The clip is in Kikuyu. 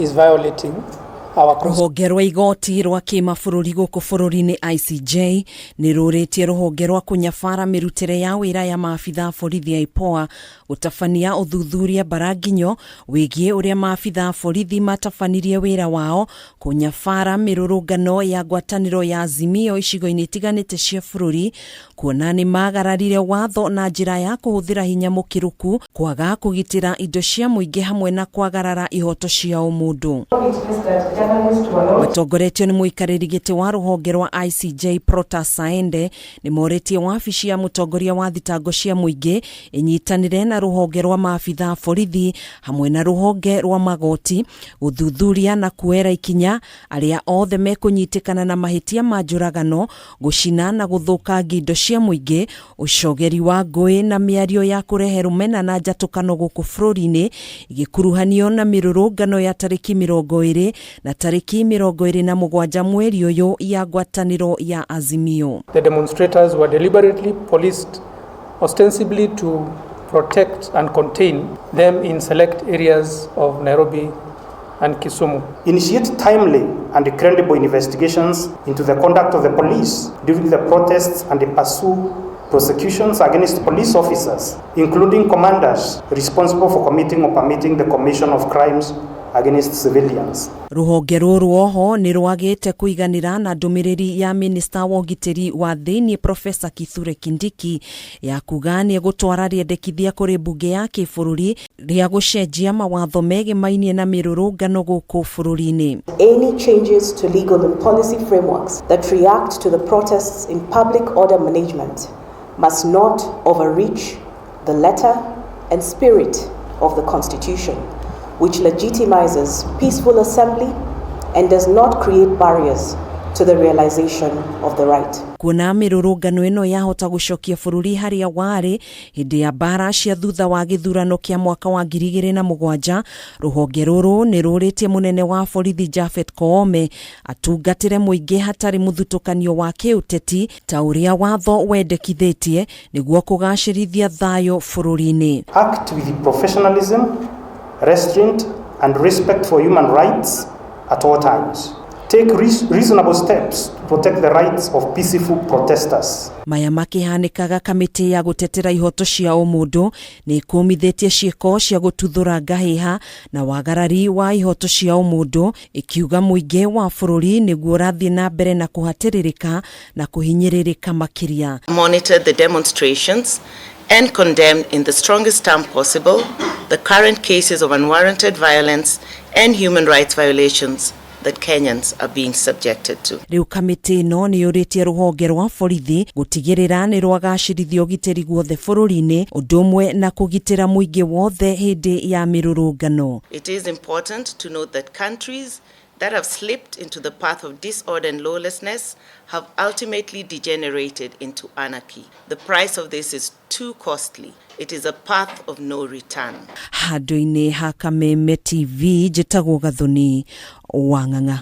Is violating our Rũhonge rwa igoti rwa kĩmabũrũri gũkũ bũrũri-inĩ ICJ nĩ rũrĩtie rũhonge rwa kũnyabara mĩrutĩre ya wĩra ya maabitha a borithi a IPOA gũtabania ũthuthuria mbaranginyo wĩgiĩ ũrĩa maabitha a borithi matabanirie wĩra wao kũnyabara mĩrũrũngano ya ngwatanĩro ya Azimio icigo-inĩ itiganĩte cia bũrũri, kuona nĩ maagararire watho na njĩra ya kũhũthĩra hinya mũkĩrũku, kwaga kũgitĩra indo cia mũingĩ hamwe na kwagarara ihoto cia ũmũndũ. Matongoretio nĩ mũikarĩri gĩtĩ wa rũhonge rwa ICJ Protas Saende, nĩ morĩtie wabici ya mũtongoria wa thitango cia mũingĩ ĩnyitanĩre na rũhonge rwa maabitha a borithi hamwe na rũhonge rwa magoti gũthuthuria na kuoera ikinya arĩa othe mekũnyitĩkana na mahĩtia ma njũragano, gũcina na gũthũkangia indo cia mũingĩ, ũcogeri wa ngũĩ na mĩario ya kũrehe rũmena na njatũkano gũkũ bũrũri-inĩ igĩkuruhanio na mĩrũrũngano ya tarĩki 20 na tarĩki 27 mweri ũyũ ya ngwatanĩro ya Azimio. The demonstrators were deliberately policed, ostensibly to protect and contain them in select areas of Nairobi and Kisumu. Initiate timely and credible investigations into the conduct of the police during the protests and pursue prosecutions against police officers, including commanders responsible for committing or permitting the commission of crimes against civilians. Rũhonge rũrũ oho nĩ rwagĩte kũiganĩra na ndũmĩrĩri ya minista wa ũgitĩri wa thĩinĩ Profesa Kithure Kindiki ya kuga nĩ egũtwara rĩendekithia kũrĩ mbunge ya kĩbũrũri rĩa gũcenjia mawatho megemainie na mĩrũrũngano gũkũ bũrũri-inĩ. Any changes to legal and policy frameworks that react to the protests in public order management must not overreach the letter and spirit of the Constitution, which legitimizes peaceful assembly and does not create barriers to the realization of the right. Kuona mĩrũrũngano ĩno yahota gũcokia bũrũri harĩa warĩ hĩndĩ ya mbara cia thutha wa gĩthurano kĩa mwaka wa 2007, rũhonge rũrũ nĩ rũrĩtie mũnene wa borithi Japhet Koome atungatĩre mũingĩ hatarĩ mũthutũkanio wa kĩũteti ta ũrĩa watho wendekithĩtie nĩguo kũgacĩrithia thayũ bũrũri-inĩ. Act with professionalism, restraint, and respect for human rights at all times. Take reasonable steps to protect the rights of peaceful protesters. Maya makĩhanĩkaga, kamĩtĩ ya gũtetera ihoto cia ũmũndũ nĩ ĩkũmithĩtie ciĩko cia gũtuthũra ngahĩha na wagarari wa ihoto cia ũmũndũ, ĩkiuga mũingĩ wa bũrũri nĩguo ũrathiĩ na mbere na kũhatĩrĩrĩka na kũhinyĩrĩrĩka makĩria. Monitored the demonstrations and condemned in the strongest term possible the current cases of unwarranted violence and human rights violations that Kenyans are being subjected to. Rĩu kamĩtĩ ĩno nĩ yũrĩtie rũhonge rwa borithi gũtigĩrĩra nĩ rwagacĩrithia ũgitĩri guothe bũrũri-inĩ, ũndũ ũmwe na kũgitĩra mũingĩ wothe hĩndĩ ya mĩrũrũngano. It is important to note that countries that have slipped into the path of disorder and lawlessness have ultimately degenerated into anarchy. The price of this is too costly. It is a path of no return. Handũ-inĩ ha Kameme TV, njĩtagwo Gathoni Wang'ang'a.